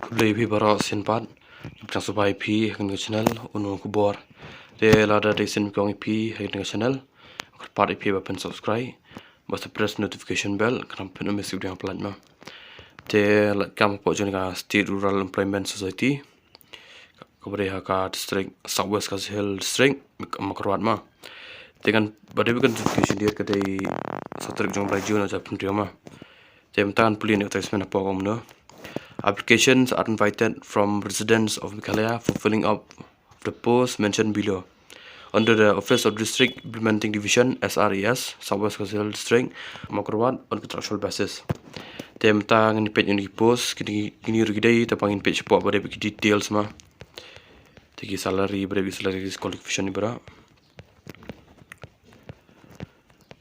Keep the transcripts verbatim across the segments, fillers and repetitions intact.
Khublei ïa phi baroh sien pat. Ngi pdiang sngewbha ïa phi ha kane ka channel Uno Khubor. Te lada dei sien kong ïa phi ha kane ka channel, kyrpad ïa phi ba phin subscribe, ba sa press notification bell, khnang phin ym miss ïa ki video upload ma. Te lait kam hapoh jong ka State Rural Employment Society, kaba dei ha ka district South West Khasi Hills District, Mawkyrwat ma. Te kan, ba dei ka notification date ka dei saw tarik jong u bnai June ar hajar arphew hynriew ma. Te mynta ngan pule ïa ka advertisement hapoh kumno. Applications are invited from residents of Meghalaya for filling up of the post mentioned below. Under the Office of District Implementing Division, S R E S, South West Khasi Hills District, Mawkyrwat, on contractual basis. Te mynta ngin peit ïa ki post, kine, kine ruh ki dei, te ba ngin peit shapoh ba dei ki details ma. Te ki salary, ba dei ki salary, qualification baroh.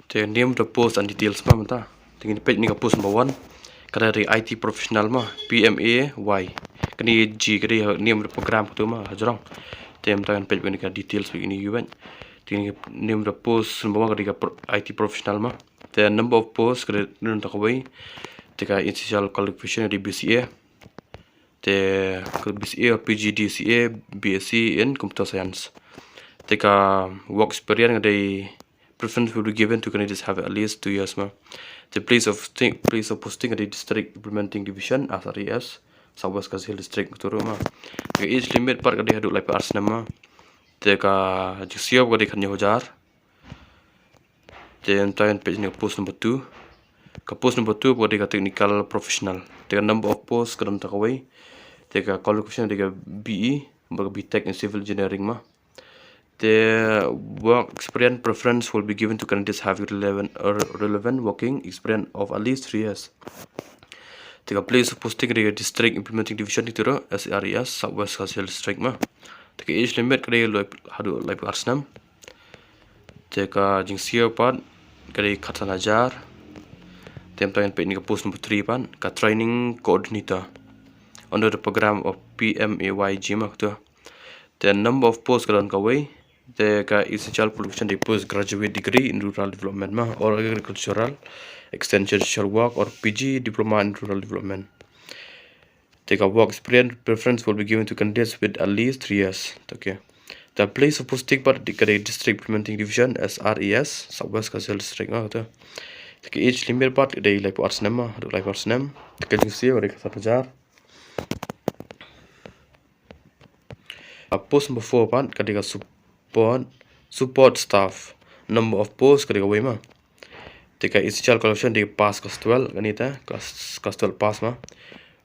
Te name of the post and details ma mynta. Te ngin peit ïa ka post number one. Ka dei I T professional ma, P M A Y. Kane G ka dei name of the program kato ma, hajrong. Te mynta ngin peit ïa ka details ïa kine. Te name of the post number one ka dei ka pro-, I T professional ma. Te number of post ka dei don tang kawei. Te ka essential qualification ka dei B C A. Te ka B C A or P G D C A, B S c in Computer Science. Te ka work experience ka dei preference will be given to candidates have at least two years ma. Te place of thi-, place of posting ka dei District Implementing Division, S R E S, South West Khasi Hills District kato ruh ma. Te ka age limit pat ka dei haduh laiphew ar snem ma. Te ka jingsiew ka dei khathynñiew hajar. Te mynta ngin peit ïa ka post number two. Ka post number two ka dei ka technical professional. Te ka number of post ka don tang kawei. Te ka qualification ka dei ka B E, bad ka B Tech in Civil Engineering ma. Te work experience preference will be given to candidates having relevant, uh, relevant working experience of at least three years. Te ka place of posting ka dei ka District Implementing Division, kato ruh, S R E S, South West Khasi Hills District ma. Te ka age limit ka dei lai-, haduh laiphew ar snem. Te ka jingsiew pat ka dei khatsan hajar. Te mynta ngin peit ïa ka post number three pat, ka training coordinator under the program of P M A Y G ma kato. Te number of post ka don kawei. Te ka essential qualification dei postgraduate degree in rural development ma, or agricultural extension social work, or P G diploma in rural development. Te ka work experience preference will be given to candidates with at least three years. Okay. Te place of posting pat ka dei District Implementing Division, S R E S, South West Khasi Hills District ma kato. Te ka age limit pat ka dei laiphew ar snem ma, haduh laiphew ar snem. Te ka jingsiew ka dei khatsan hajar. A post number four pat ka dei ka support, support staff. Number of post ka dei kawei ma. Te ka essential qualification dei pass class twelve, kane te, class, class twelve pass ma.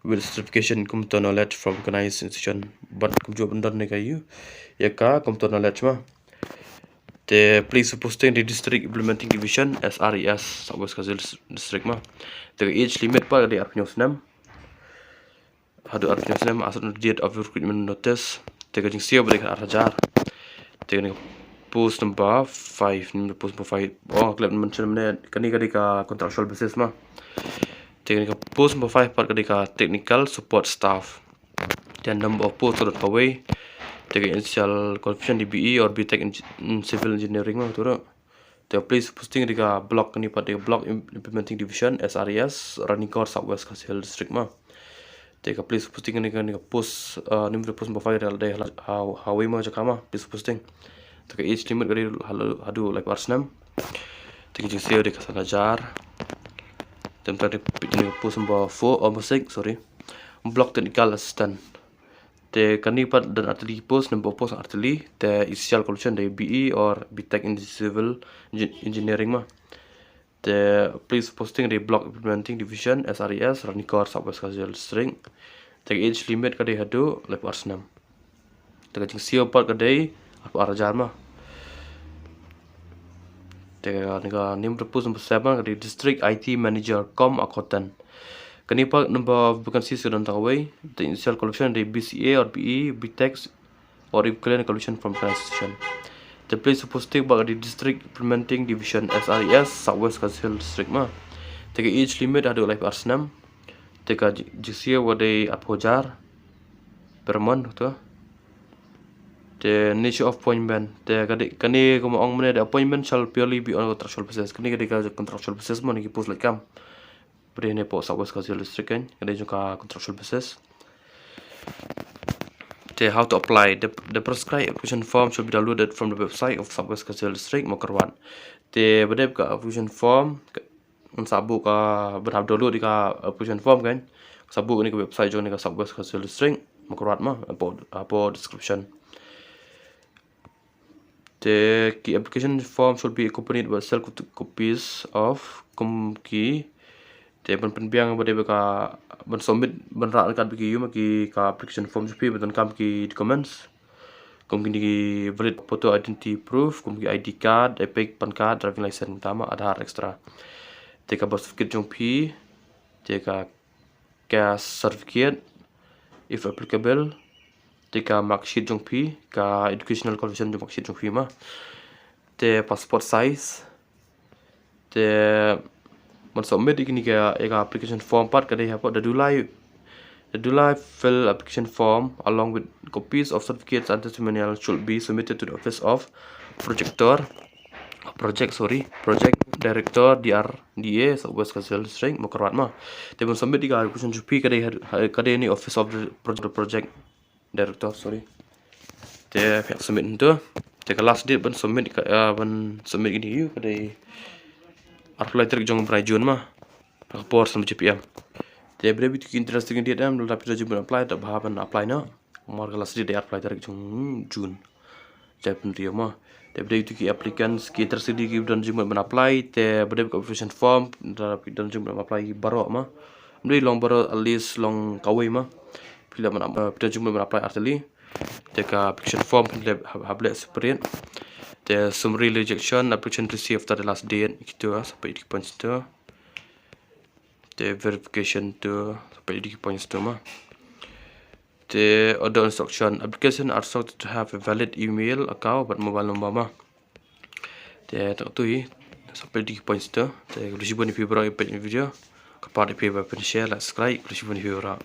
With certification in computer knowledge from recognized institution. Bad kumjuh ban don ïa ka ïa, ïa ka computer knowledge ma. Te place of posting dei District Implementing Division, S R E S, South West Khasi Hills District ma. Te ka age limit pat ka dei arphew hynñiew snem. Haduh arphew hynñiew snem as on the date of recruitment notice. Te ka jingsiew ba dei khatar hajar. Te kane ka post number five, ni post number five. Oh, klet mention mynne, kane ka dei ka contractual basis ma. Te kane ka post number five pat ka dei ka technical support staff. Te number of post ka don kawei. Te ka essential qualification dei B E or B Tech in, in civil engineering ma kato ruh. Te ka place posting dei ka block, kane pat dei ka block im-, implementing division, S R E S, Ranikor, South West Khasi Hills District ma. Te ka place posting kane, kane ka post, uh, name of the post number five dei ha, ha, ha wei ma jaka ma, place posting. Te ka age limit ka dei haduh, haduh laiphew ar snem. Te ka jingsiew dei khatsan hajar. Te mynta dei peit ïa ka post number four, oh, number six, sorry. Block technical assistant. Te kane pat don artylli post, number of post artylli, te essential qualification dei B E or B Tech in civil engi-, engineering ma. Te place posting dei block implementing division, S R E S, Ranikor, South West Khasi Hills District. Te ka age limit ka dei haduh laiphew ar snem. Te ka jingsiew pat ka dei arphew ar hajar ma. Te kane ka name of the post number seven ka dei district I T manager cum accountant. Kane pat number of vacancies ka don tang kawei. Te essential qualification dei B C A or B E, B Tech or equivalent qualification from recognized institution. Te place of posting pat ka dei district implementing division, S R E S, South West Khasi Hills District ma. Te ka age limit haduh laiphew ar snem. Te ka ji-, jingsiew ka dei arphew hajar per month to. Te nature of appointment. Te ka dei, kane kumba ong mynne, the appointment shall purely be on contractual basis. Kane ka dei ka contractual basis ma, kine ki post lait kam. Ba dei hangne hapoh South West Khasi Hills District kan, ka dei jong ka contractual basis. Te how to apply. The, the prescribed application form should be downloaded from the website of South West Khasi Hills District, Mawkyrwat. Te ba dep ka application form, ngan sa buh ka, ban hap download ïa ka application form kan. Sa buh ïa kane ka website jong kane ka South West Khasi Hills District, Mawkyrwat mo, hapoh, hapoh description. Te ki application form should be accompanied by sealed copies of kum ki. Te ban pynbiang ba dei ba ka, ban submit, ban rah ryngkat bad ki, ïa mo, ki ka application form jong phi, ban donkam ki documents. Kum kine ki valid photo identity proof, kum ki I D card, EPIC, PAN card, driving license, tama, Aadhaar, et cetera. Te ka birth certificate jong phi, te ka caste certificate, if applicable, te ka mark sheet jong phi, ka educational qualification jong mark sheet jong phi mo. Te passport size, te ban submit ïa kine ki, ïa ka application form pat ka dei hapoh, the duly, the duly filled application form along with copies of certificates and testimonial should be submitted to the office of projector, project, sorry, project director, D R D A, South West Khasi Hills District, Mawkyrwat mo. Te ban submit ïa ka application jong phi ka dei ha, ha, ka dei ha kane office of the project, project director, sorry. Te phi hap submit hangto. Te ka last date ban submit ka, ah, ban submit kine ki, ka dei arphew lai tarik jong u bnai June mo. Ha ka por san baje P M. Te ba dei kito ki interested candidate em, lada phi don jingmut ban apply, te bha ban apply noh. Namar ka last date dei arphew lai tarik jong June. Jai pynriew mo. Te ba dei kito ki applicants, ki interested candidate kiba don jingmut ban apply, te ba dei ka application form, lada phi don jingmut ban apply baroh mo. Ym dei long baroh, at least long kawei mo. Phi lah ban ap-, eh, phi don jingmut ban apply ar tylli. Te ka application form phin leh hap, hap leh separate. Te summary rejection, application received after the last date, kito, ah, sa peit ïa ki points to. Te verification to, sa peit ïa ki points to mo. Te order instruction, application are sought to have a valid email account bad mobile number mo. Te tang katto hi, sa peit ïa ki points to. Te khublei shibun ïa phi baroh ïa peit ïa kane ka video. Kyrpad ïa phi ba phin share, like, subscribe, khublei shibun ïa phi baroh.